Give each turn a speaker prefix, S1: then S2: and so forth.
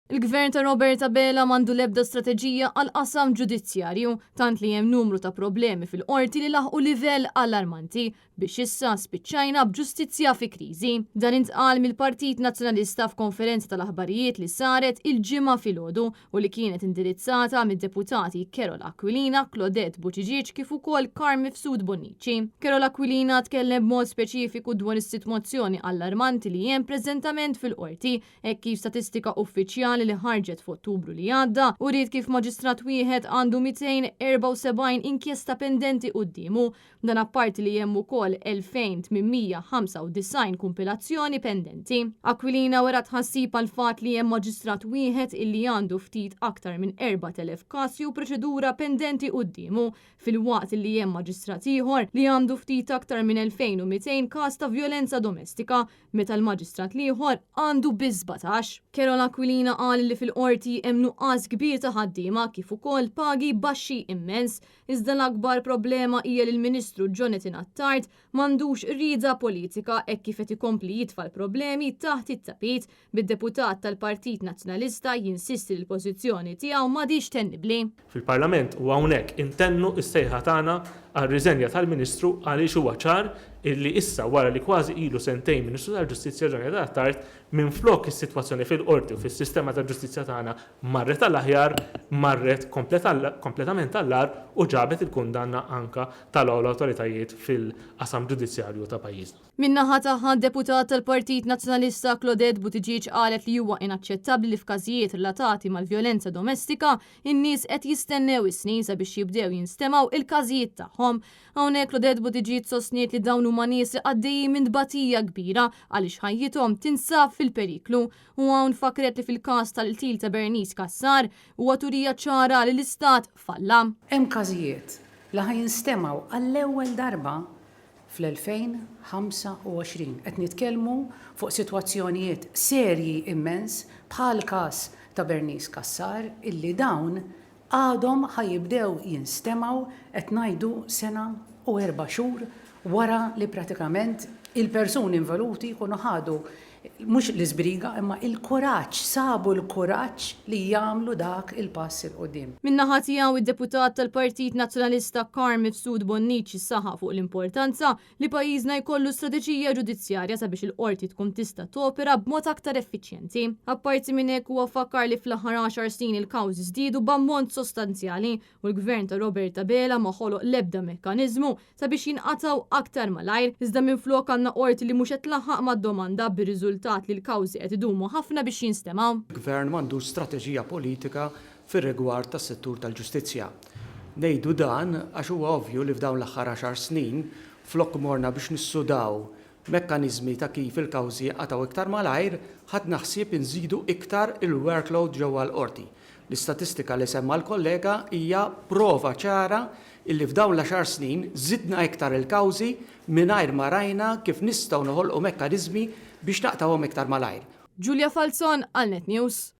S1: Il-Gvern ta' Robert Abela m'għandu l-ebda strateġija għall-qasam ġudizzjarju, tant li hemm numru ta' problemi fil-Qorti li laħqu livell allarmanti biex issa spiċċajna b'ġustizzja fi kriżi. Dan intqal mill-Partit Nazzjonalista f'konferenza tal-aħbarijiet li saret il-Ġimgħa filgħodu u li kienet indirizzata mid-Deputati Karol Aquilina, Claudette Buttigieg kif ukoll Carm Mifsud Bonnici. Karol Aquilina tkellem b'mod speċifiku dwar is-sitwazzjoni allarmanti li hemm preżentament fil-Qorti hekk kif statistika uffiċjali li ħarġet f'Ottubru li għadda uriet kif maġistrat wieħed għandu 274 inkjesta pendenti quddiemu. Dan apparti li hemm ukoll 2,895 kumpilazzjoni pendenti. Aquilina wera tħassib għall-fatt li hemm maġistrat wieħed illi għandu ftit aktar minn 4,000 każ jew proċedura pendenti quddiemu filwaqt li hemm maġistrat ieħor li għandu ftit aktar minn 2,200 każ ta' vjolenza domestika meta l-maġistrat l-ieħor għandu biss 17. Karol Aquilina qal li fil-Qorti hemm nuqqas kbir ta' ħaddiema kif ukoll pagi baxxi immens, iżda l-akbar problema hija li l-Ministru Jonathan Attard m'għandux rieda politika hekk kif qed ikompli jitfa' l-problemi taħt it-tapit, bid-deputat tal-Partit Nazzjonalista jinsisti li l-pożizzjoni tiegħu m'għadhiex tennibbli.
S2: Fil-Parlament u hawnhekk intennu s-sejħa tagħna għar-riżenja tal-Ministru għaliex huwa ċar illi issa wara li kważi ilu sentejn Ministru tal-Ġustizzja Jonathan Attard minflok is-sitwazzjoni fil-Qorti u fis-sistema tal-ġustizzja tagħna marret għall-aħjar marret kompletament għall-agħar u ġabet il-kundanna anke tal-ogħla awtoritajiet fil-qasam ġudizzjarju ta' pajjiżna.
S1: Min-naħa tagħha, d-Deputat tal-Partit Nazzjonalista Claudette Buttigieg qalet li huwa inaċċettabbli li f'każijiet relatati mal-vjolenza domestika, in-nies qed jistennew is-snin sabiex jibdew jinstemgħu il-każijiet tagħhom. Hawnhekk Claudette Buttigieg sostniet li dawn huma nies li għaddejjin minn tbatija kbira għaliex ħajjithom tinsab fil-periklu u hawn fakkret li fil-każ tal-qtil ta' Bernice Cassar huwa turija ċara li l-Istat falla.
S3: Hemm każijiet li ħa jinstemgħu għall-ewwel darba Fl-2025 qed nitkellmu fuq sitwazzjonijiet serji immens bħall-każ ta' Bernice Cassar illi dawn għadhom ħa jibdew jinstemgħu qed ngħidu sena u erba' xhur wara li pratikament il-persuni involuti jkunu ħadu mhux l-iżbriga imma il-kuraġġ, sabu l-kuraġġ li jagħmlu dak il-pass 'il quddiem.
S1: Min-naħa tiegħu, id-Deputat tal-Partit Nazzjonalista Carm Mifsud Bonnici saħaq fuq l-importanza li pajjiżna jkollu strateġija ġudizzjarja sabiex il-Qorti tkun tista' topera b'mod aktar effiċjenti. Apparti minn hekk huwa fakkar li fl-aħħar għaxar snin il-kawżi żdiedu b'ammont sostanzjali u l-Gvern ta' Robert Abela ma ħoloq l-ebda mekkaniżmu sabiex jinqatgħu aktar malajr, iżda minflok għandna Qorti li mhux qed tlaħħaq mad-domanda bir-riżultat li l-kawżi qed idumu ħafna biex jinstemgħu.
S4: Il-Gvern m'għandux strateġija politika fir-rigward tas-settur tal-ġustizzja. Ngħidu dan għax huwa ovvju li f'dawn l-aħħar għaxar snin, flok morna biex nissudaw mekkaniżmi ta' kif il-kawżi jinqatgħu iktar malajr, ħadna ħsieb inżidu iktar il-workload ġewwa l-Qorti. L-istatistika li semma l-kollega hija prova ċara illi f'dawn l-għaxar snin żidna iktar il-kawżi mingħajr ma rajna kif nistgħu noħolqu mekkaniżmi biex naqtgħuhom iktar malajr.
S1: Julia Falzon għal Net News.